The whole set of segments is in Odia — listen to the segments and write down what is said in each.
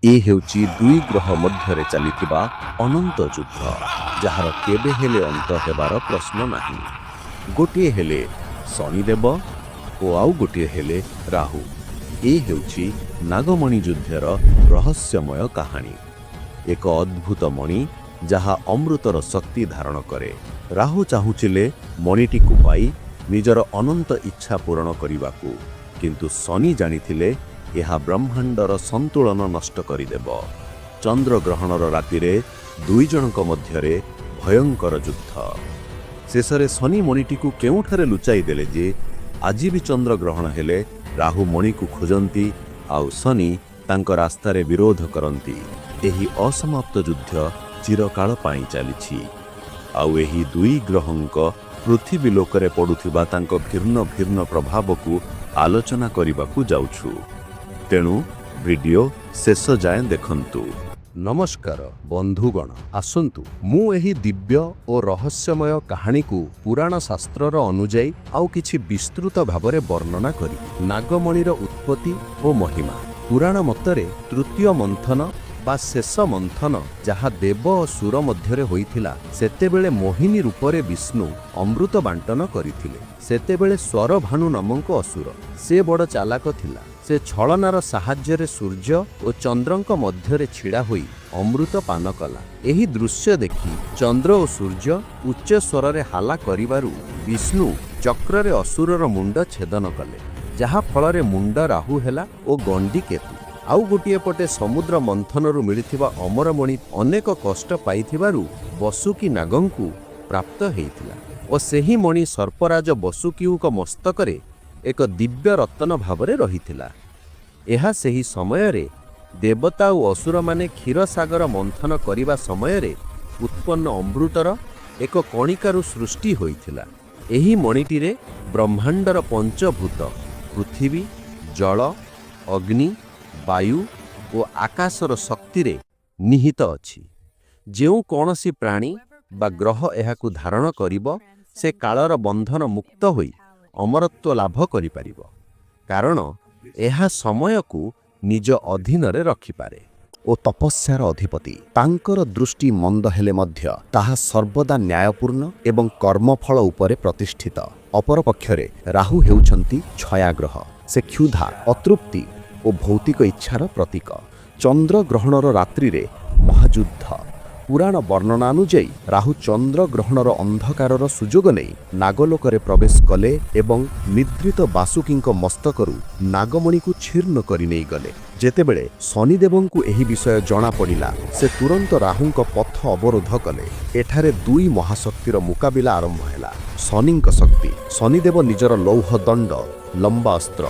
ଏ ହେଉଛି ଦୁଇ ଗ୍ରହ ମଧ୍ୟରେ ଚାଲିଥିବା ଅନନ୍ତ ଯୁଦ୍ଧ, ଯାହାର କେବେ ହେଲେ ଅନ୍ତ ହେବାର ପ୍ରଶ୍ନ ନାହିଁ। ଗୋଟିଏ ହେଲେ ଶନିଦେବ ଓ ଆଉ ଗୋଟିଏ ହେଲେ ରାହୁ। ଏ ହେଉଛି ନାଗମଣି ଯୁଦ୍ଧର ରହସ୍ୟମୟ କାହାଣୀ। ଏକ ଅଦ୍ଭୁତ ମଣି, ଯାହା ଅମୃତର ଶକ୍ତି ଧାରଣ କରେ। ରାହୁ ଚାହୁଁଥିଲେ ମଣିଟିକୁ ପାଇ ନିଜର ଅନନ୍ତ ଇଚ୍ଛା ପୂରଣ କରିବାକୁ, କିନ୍ତୁ ଶନି ଜାଣିଥିଲେ ଏହା ବ୍ରହ୍ମାଣ୍ଡର ସନ୍ତୁଳନ ନଷ୍ଟ କରିଦେବ। ଚନ୍ଦ୍ରଗ୍ରହଣର ରାତିରେ ଦୁଇ ଜଣଙ୍କ ମଧ୍ୟରେ ଭୟଙ୍କର ଯୁଦ୍ଧ। ଶେଷରେ ଶନି ମଣିଟିକୁ କେଉଁଠାରେ ଲୁଚାଇ ଦେଲେ ଯେ ଆଜି ବି ଚନ୍ଦ୍ରଗ୍ରହଣ ହେଲେ ରାହୁ ମଣିକୁ ଖୋଜନ୍ତି ଆଉ ଶନି ତାଙ୍କ ରାସ୍ତାରେ ବିରୋଧ କରନ୍ତି। ଏହି ଅସମାପ୍ତ ଯୁଦ୍ଧ ଚିରକାଳ ପାଇଁ ଚାଲିଛି ଆଉ ଏହି ଦୁଇ ଗ୍ରହଙ୍କ ପୃଥିବୀ ଲୋକରେ ପଡୁଥିବା ତାଙ୍କ ଭିନ୍ନ ଭିନ୍ନ ପ୍ରଭାବକୁ ଆଲୋଚନା କରିବାକୁ ଯାଉଛୁ। ତେଣୁ ଭିଡିଓ ଶେଷ ଯାଏଁ ଦେଖନ୍ତୁ। ନମସ୍କାର ବନ୍ଧୁଗଣ, ଆସନ୍ତୁ ମୁଁ ଏହି ଦିବ୍ୟ ଓ ରହସ୍ୟମୟ କାହାଣୀକୁ ପୁରାଣ ଶାସ୍ତ୍ରର ଅନୁଯାୟୀ ଆଉ କିଛି ବିସ୍ତୃତ ଭାବରେ ବର୍ଣ୍ଣନା କରିବି। ନାଗମଣିର ଉତ୍ପତ୍ତି ଓ ମହିମା। ପୁରାଣ ମତରେ ତୃତୀୟ ମନ୍ଥନ ବା ଶେଷ ମନ୍ଥନ, ଯାହା ଦେବ ଓ ସୁର ମଧ୍ୟରେ ହୋଇଥିଲା, ସେତେବେଳେ ମୋହିନୀ ରୂପରେ ବିଷ୍ଣୁ ଅମୃତ ବାଣ୍ଟନ କରିଥିଲେ। ସେତେବେଳେ ସ୍ୱରଭାନୁ ନାମକ ଅସୁର, ସେ ବଡ଼ ଚାଲାକ ଥିଲା। ସେ ଛଳନାର ସାହାଯ୍ୟରେ ସୂର୍ଯ୍ୟ ଓ ଚନ୍ଦ୍ରଙ୍କ ମଧ୍ୟରେ ଛିଡ଼ା ହୋଇ ଅମୃତ ପାନ କଲା। ଏହି ଦୃଶ୍ୟ ଦେଖି ଚନ୍ଦ୍ର ଓ ସୂର୍ଯ୍ୟ ଉଚ୍ଚ ସ୍ୱରରେ ହାଲା କରିବାରୁ ବିଷ୍ଣୁ ଚକ୍ରରେ ଅସୁରର ମୁଣ୍ଡ ଛେଦନ କଲେ, ଯାହା ଫଳରେ ମୁଣ୍ଡ ରାହୁ ହେଲା ଓ ଗଣ୍ଡି କେତୁ। ଆଉ ଗୋଟିଏ ପଟେ ସମୁଦ୍ର ମନ୍ଥନରୁ ମିଳିଥିବା ଅମରମଣି ଅନେକ କଷ୍ଟ ପାଇଥିବାରୁ ବସୁକି ନାଗଙ୍କୁ ପ୍ରାପ୍ତ ହେଇଥିଲା ଓ ସେହି ମଣି ସର୍ପରାଜ ବସୁକିଙ୍କ ମସ୍ତକରେ ଏକ ଦିବ୍ୟ ରତ୍ନ ଭାବରେ ରହିଥିଲା। ଏହା ସେହି ସମୟରେ ଦେବତା ଓ ଅସୁରମାନେ କ୍ଷୀରସାଗର ମନ୍ଥନ କରିବା ସମୟରେ ଉତ୍ପନ୍ନ ଅମୃତର ଏକ କଣିକାରୁ ସୃଷ୍ଟି ହୋଇଥିଲା। ଏହି ମଣିଟିରେ ବ୍ରହ୍ମାଣ୍ଡର ପଞ୍ଚଭୂତ ପୃଥିବୀ, ଜଳ, ଅଗ୍ନି, ବାୟୁ ଓ ଆକାଶର ଶକ୍ତିରେ ନିହିତ ଅଛି। ଯେଉଁ କୌଣସି ପ୍ରାଣୀ ବା ଗ୍ରହ ଏହାକୁ ଧାରଣ କରିବ, ସେ କାଳର ବନ୍ଧନ ମୁକ୍ତ ହୋଇ ଅମରତ୍ୱ ଲାଭ କରିପାରିବ, କାରଣ ଏହା ସମୟକୁ ନିଜ ଅଧୀନରେ ରଖିପାରେ। ଓ ତପସ୍ୟାର ଅଧିପତି। ତାଙ୍କର ଦୃଷ୍ଟି ମନ୍ଦ ହେଲେ ମଧ୍ୟ ତାହା ସର୍ବଦା ନ୍ୟାୟପୂର୍ଣ୍ଣ ଏବଂ କର୍ମଫଳ ଉପରେ ପ୍ରତିଷ୍ଠିତ। ଅପରପକ୍ଷରେ ରାହୁ ହେଉଛନ୍ତି ଛୟାଗ୍ରହ। ସେ କ୍ଷୁଧା, ଅତୃପ୍ତି ଓ ଭୌତିକ ଇଚ୍ଛାର ପ୍ରତୀକ। ଚନ୍ଦ୍ରଗ୍ରହଣର ରାତ୍ରିରେ ମହାଯୁଦ୍ଧ। ପୁରାଣ ବର୍ଣ୍ଣନାନୁଯାୟୀ ରାହୁ ଚନ୍ଦ୍ରଗ୍ରହଣର ଅନ୍ଧକାରର ସୁଯୋଗ ନେଇ ନାଗଲୋକରେ ପ୍ରବେଶ କଲେ ଏବଂ ନିଦ୍ରିତ ବାସୁକୀଙ୍କ ମସ୍ତକରୁ ନାଗମଣିକୁ ଛିନ୍ନ କରି ନେଇଗଲେ। ଯେତେବେଳେ ଶନିଦେବଙ୍କୁ ଏହି ବିଷୟ ଜଣାପଡ଼ିଲା, ସେ ତୁରନ୍ତ ରାହୁଙ୍କ ପଥ ଅବରୋଧ କଲେ। ଏଠାରେ ଦୁଇ ମହାଶକ୍ତିର ମୁକାବିଲା ଆରମ୍ଭ ହେଲା। ଶନିଙ୍କ ଶକ୍ତି। ଶନିଦେବ ନିଜର ଲୌହ ଦଣ୍ଡ, ଲମ୍ବା ଅସ୍ତ୍ର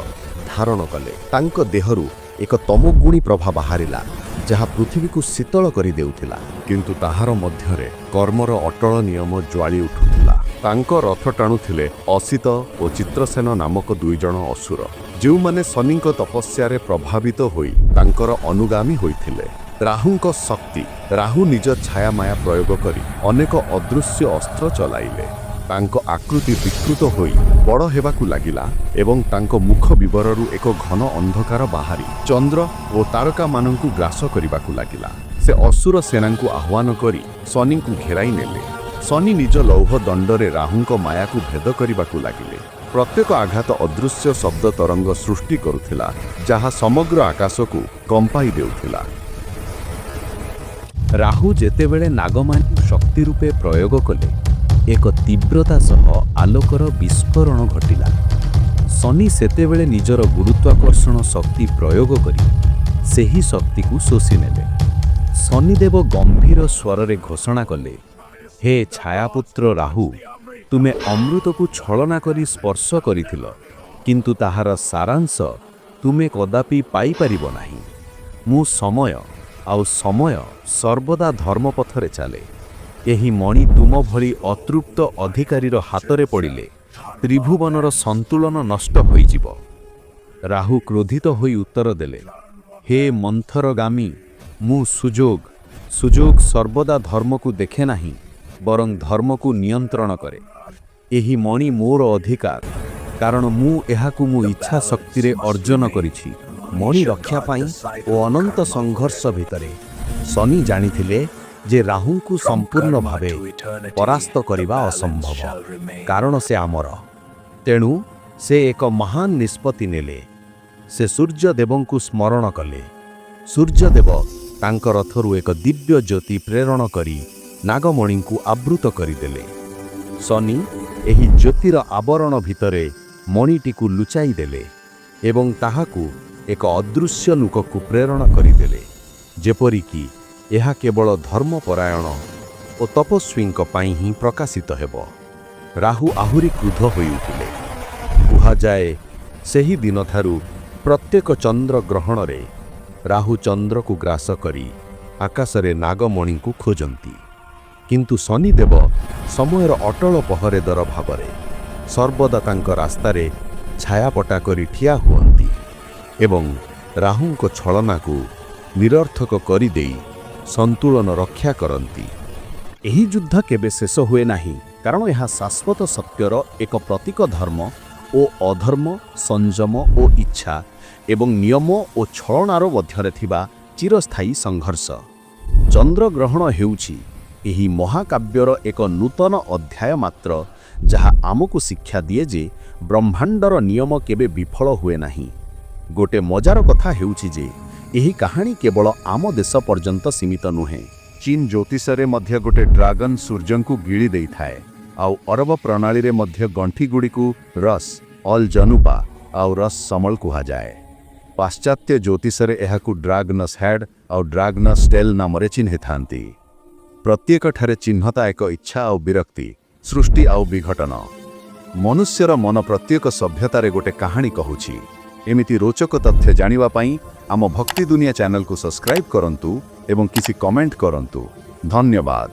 ଧାରଣ କଲେ। ତାଙ୍କ ଦେହରୁ ଏକ ତମୋଗୁଣୀ ପ୍ରଭା ବାହାରିଲା, ଯାହା ପୃଥିବୀକୁ ଶୀତଳ କରି ଦେଉଥିଲା, କିନ୍ତୁ ତାହାର ମଧ୍ୟରେ କର୍ମର ଅଟଳ ନିୟମ ଜ୍ୱାଳି ଉଠୁଥିଲା। ତାଙ୍କ ରଥ ଟାଣୁଥିଲେ ଅସିତ ଓ ଚିତ୍ରସେନ ନାମକ ଦୁଇଜଣ ଅସୁର, ଯେଉଁମାନେ ଶନିଙ୍କ ତପସ୍ୟାରେ ପ୍ରଭାବିତ ହୋଇ ତାଙ୍କର ଅନୁଗାମୀ ହୋଇଥିଲେ। ରାହୁଙ୍କ ଶକ୍ତି। ରାହୁ ନିଜ ଛାୟାମାୟା ପ୍ରୟୋଗ କରି ଅନେକ ଅଦୃଶ୍ୟ ଅସ୍ତ୍ର ଚଲାଇଲେ। ତାଙ୍କ ଆକୃତି ବିକୃତ ହୋଇ ବଡ଼ ହେବାକୁ ଲାଗିଲା ଏବଂ ତାଙ୍କ ମୁଖ ବିବରରୁ ଏକ ଘନ ଅନ୍ଧକାର ବାହାରି ଚନ୍ଦ୍ର ଓ ତାରକାମାନଙ୍କୁ ଗ୍ରାସ କରିବାକୁ ଲାଗିଲା। ସେ ଅସୁର ସେନାଙ୍କୁ ଆହ୍ୱାନ କରି ଶନିଙ୍କୁ ଘେରାଇ ନେଲେ। ଶନି ନିଜ ଲୌହ ଦଣ୍ଡରେ ରାହୁଙ୍କ ମାୟାକୁ ଭେଦ କରିବାକୁ ଲାଗିଲେ। ପ୍ରତ୍ୟେକ ଆଘାତ ଅଦୃଶ୍ୟ ଶବ୍ଦ ତରଙ୍ଗ ସୃଷ୍ଟି କରୁଥିଲା, ଯାହା ସମଗ୍ର ଆକାଶକୁ କମ୍ପାଇ ଦେଉଥିଲା। ରାହୁ ଯେତେବେଳେ ନାଗମଣି ଶକ୍ତି ରୂପେ ପ୍ରୟୋଗ କଲେ, ଏକ ତୀବ୍ରତା ସହ ଆଲୋକର ବିସ୍ଫୋରଣ ଘଟିଲା। ଶନି ସେତେବେଳେ ନିଜର ଗୁରୁତ୍ୱାକର୍ଷଣ ଶକ୍ତି ପ୍ରୟୋଗ କରି ସେହି ଶକ୍ତିକୁ ଶୋଷି ନେଲେ। ଶନିଦେବ ଗମ୍ଭୀର ସ୍ୱରରେ ଘୋଷଣା କଲେ, "ହେ ଛାୟାପୁତ୍ର ରାହୁ, ତୁମେ ଅମୃତକୁ ଛଳନା କରି ସ୍ପର୍ଶ କରିଥିଲ, କିନ୍ତୁ ତାହାର ସାରାଂଶ ତୁମେ କଦାପି ପାଇପାରିବ ନାହିଁ। ମୁଁ ସମୟ, ଆଉ ସମୟ ସର୍ବଦା ଧର୍ମପଥରେ ଚାଲେ। ଏହି ମଣି ତୁମ ଭଳି ଅତୃପ୍ତ ଅଧିକାରୀର ହାତରେ ପଡ଼ିଲେ ତ୍ରିଭୁବନର ସନ୍ତୁଳନ ନଷ୍ଟ ହୋଇଯିବ।" ରାହୁ କ୍ରୋଧିତ ହୋଇ ଉତ୍ତର ଦେଲେ, "ହେ ମନ୍ଥରଗାମୀ, ମୁଁ ସୁଯୋଗ। ସୁଯୋଗ ସର୍ବଦା ଧର୍ମକୁ ଦେଖେ ନାହିଁ, ବରଂ ଧର୍ମକୁ ନିୟନ୍ତ୍ରଣ କରେ। ଏହି ମଣି ମୋର ଅଧିକାର, କାରଣ ମୁଁ ଏହାକୁ ମୋ ଇଚ୍ଛା ଶକ୍ତିରେ ଅର୍ଜନ କରିଛି। ମଣି ରକ୍ଷା ପାଇଁ ଓ ଅନନ୍ତ ସଂଘର୍ଷ ଭିତରେ ଶନି ଜାଣିଥିଲେ ଯେ ରାହୁଙ୍କୁ ସମ୍ପୂର୍ଣ୍ଣ ଭାବେ ପରାସ୍ତ କରିବା ଅସମ୍ଭବ, କାରଣ ସେ ଆମର। ତେଣୁ ସେ ଏକ ମହାନ ନିଷ୍ପତ୍ତି ନେଲେ। ସେ ସୂର୍ଯ୍ୟଦେବଙ୍କୁ ସ୍ମରଣ କଲେ। ସୂର୍ଯ୍ୟଦେବ ତାଙ୍କ ରଥରୁ ଏକ ଦିବ୍ୟ ଜ୍ୟୋତି ପ୍ରେରଣ କରି ନାଗମଣିଙ୍କୁ ଆବୃତ କରିଦେଲେ। ଶନି ଏହି ଜ୍ୟୋତିର ଆବରଣ ଭିତରେ ମଣିଟିକୁ ଲୁଚାଇ ଦେଲେ ଏବଂ ତାହାକୁ ଏକ ଅଦୃଶ୍ୟ ଲୋକକୁ ପ୍ରେରଣ କରିଦେଲେ, ଯେପରିକି ଏହା କେବଳ ଧର୍ମପରାୟଣ ଓ ତପସ୍ୱୀଙ୍କ ପାଇଁ ହିଁ ପ୍ରକାଶିତ ହେବ। ରାହୁ ଆହୁରି କ୍ରୁଦ୍ଧ ହୋଇଉଠିଲେ। କୁହାଯାଏ, ସେହି ଦିନଠାରୁ ପ୍ରତ୍ୟେକ ଚନ୍ଦ୍ରଗ୍ରହଣରେ ରାହୁ ଚନ୍ଦ୍ରକୁ ଗ୍ରାସ କରି ଆକାଶରେ ନାଗମଣିଙ୍କୁ ଖୋଜନ୍ତି। କିନ୍ତୁ ଶନିଦେବ ସମୟର ଅଟଳ ପହରେଦର ଭାବରେ ସର୍ବଦା ତାଙ୍କ ରାସ୍ତାରେ ଛାୟାପଟା କରି ଠିଆ ହୁଅନ୍ତି ଏବଂ ରାହୁଙ୍କ ଛଳନାକୁ ନିରର୍ଥକ କରିଦେଇ ସନ୍ତୁଳନ ରକ୍ଷା କରନ୍ତି। ଏହି ଯୁଦ୍ଧ କେବେ ଶେଷ ହୁଏ ନାହିଁ, କାରଣ ଏହା ଶାଶ୍ୱତ ସତ୍ୟର ଏକ ପ୍ରତୀକ, ଧର୍ମ ଓ ଅଧର୍ମ, ସଂଯମ ଓ ଇଚ୍ଛା ଏବଂ ନିୟମ ଓ ଛଳନାର ମଧ୍ୟରେ ଥିବା ଚିରସ୍ଥାୟୀ ସଂଘର୍ଷ। ଚନ୍ଦ୍ରଗ୍ରହଣ ହେଉଛି ଏହି ମହାକାବ୍ୟର ଏକ ନୂତନ ଅଧ୍ୟାୟ ମାତ୍ର, ଯାହା ଆମକୁ ଶିକ୍ଷା ଦିଏ ଯେ ବ୍ରହ୍ମାଣ୍ଡର ନିୟମ କେବେ ବିଫଳ ହୁଏ ନାହିଁ। ଗୋଟେ ମଜାର କଥା ହେଉଛି ଯେ ଏହି କାହାଣୀ କେବଳ ଆମ ଦେଶ ପର୍ଯ୍ୟନ୍ତ ସୀମିତ ନୁହେଁ। ଚୀନ ଜ୍ୟୋତିଷରେ ମଧ୍ୟ ଗୋଟେ ଡ୍ରାଗନ ସୂର୍ଯ୍ୟଙ୍କୁ ଗିଳି ଦେଇଥାଏ। ଆଉ ଅରବ ପ୍ରଣାଳୀରେ ମଧ୍ୟ ଗଣ୍ଠିଗୁଡ଼ିକୁ ରସ୍ ଅଲ୍ ଜନୁପା ଆଉ ରସ୍ ସମଲ କୁହାଯାଏ। ପାଶ୍ଚାତ୍ୟ ଜ୍ୟୋତିଷରେ ଏହାକୁ ଡ୍ରାଗନସ୍ ହେଡ୍ ଆଉ ଡ୍ରାଗନସ୍ ଟେଲ୍ ନାମରେ ଚିହ୍ନିଥାନ୍ତି। ପ୍ରତ୍ୟେକଠାରେ ଚିହ୍ନତା ଏକ ଇଚ୍ଛା ଆଉ ବିରକ୍ତି, ସୃଷ୍ଟି ଆଉ ବିଘଟନ। ମନୁଷ୍ୟର ମନ ପ୍ରତ୍ୟେକ ସଭ୍ୟତାରେ ଗୋଟେ କାହାଣୀ କହୁଛି। ଏମିତି ରୋଚକ ତଥ୍ୟ ଜାଣିବା ପାଇଁ ଆମ ଭକ୍ତି ଦୁନିଆ ଚ୍ୟାନେଲକୁ ସବସ୍କ୍ରାଇବ୍ କରନ୍ତୁ ଏବଂ କିଛି କମେଣ୍ଟ କରନ୍ତୁ। ଧନ୍ୟବାଦ।